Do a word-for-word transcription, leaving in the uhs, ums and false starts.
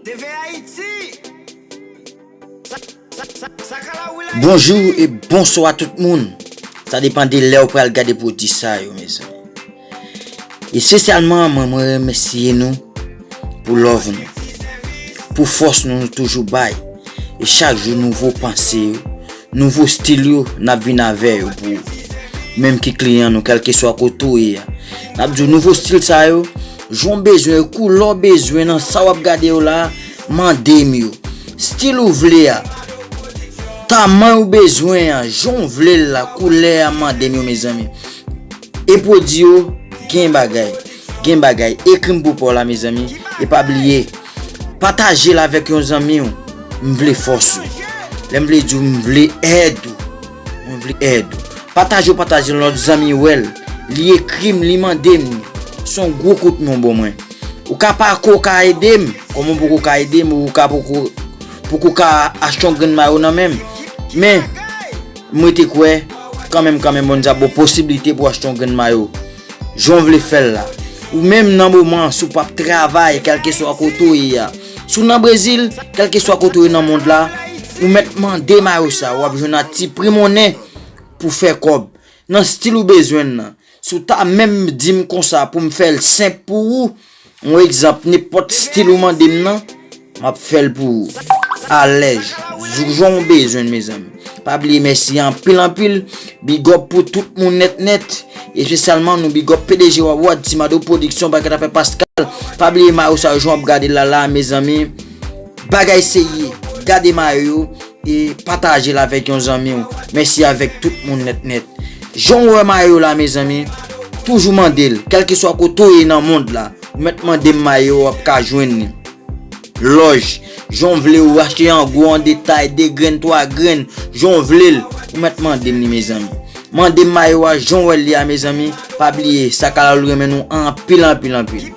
T V Ayiti. Sa, sa, sa, sa ka la wi la. Bonjou e bonswa tout moun. Sa depann de lè w pral gade pwodui sa yo, mezanmi. Espesyalman, mwen, mwen remèsye nou pou love nou, pou fòs nou, nou toujou bay. E chak jou, nouvo panse yo, nouvo stil yo, n ap vin avè yo pou ou. Menm ki kliyan nou, kèlkeswa kote w ye a. N ap di w nouvo stil sa yo, jan w bezwen yo, koulè w bezwen nan sa w ap gade yo la, mande m yo. Stil ou vle a, tamay ou bezwen an, jan w vle l la, koulè a, mande m yo, mezanmi. E pwodui yo, gen bagay, gen bagay. Ekri m pou pa w la, mezanmi. E pa bliye, pataje l avèk yon zanmi w. M vle fòs ou. Lè m vle di w, m vle èd ou. M vle èd ou. Pataje w, pataje l, lòt zanmi wè l. Li ekri m, li mande m. Se yon gwo kout men w ban mwen. Ou ka pa ko ka ede m, kòm ou poko ka ede m, ou ka poko, poko ka achte yon grenn mayo nan men m. Men, m rete kwè, kanmenm, kanmenm, Bondye ap ba w posiblite pou w achte yon grenn mayo. Jan w vle fè l la. Ou menm nan moman, si w p ap travay, kèlkeswa kote w ye a. Si w nan Brezil, kèlkeswa kote w ye nan mond la, ou mèt mande mayo sa, w ap jwenn a ti pri monnen pou fè kòb. Nan stil ou bezwen l nan. Si w ta menm di m konsa pou m fè l senp pou ou, yon egzanp, nenpòt stil ou mande m nan, m ap fè l pou ou. Alèz, jan w bezwen l, mezanmi. Pa bliye, mèsi anpil, anpil. Big up pou tout moun nèt, nèt. Espesyalman, nou big up P D G Wawad, Ti Mado Production, Pakèt Afè Pascal. Pa bliye, mayo sa yo, jan w ap gade l la, la, mezanmi. Bagay serye. Gade mayo yo e pataje l avèk yon zanmi w. Mèsi avèk tout moun nèt, nèt. Jan w wè mayo la, mezanmi, toujou mande l. Kèlkeswa kote w ye nan mond la, ou mèt mande m mayo, w ap ka jwenn li. Lòj, jan w vle, ou achte an gwo, an detay, de grenn, twa grenn, jan w vle l, ou mèt mande m li, mezanmi. Mande m mayo a, jan w wè l ye a, mezanmi, pa bliye, Sakalal renmen nou anpil, anpil, anpil.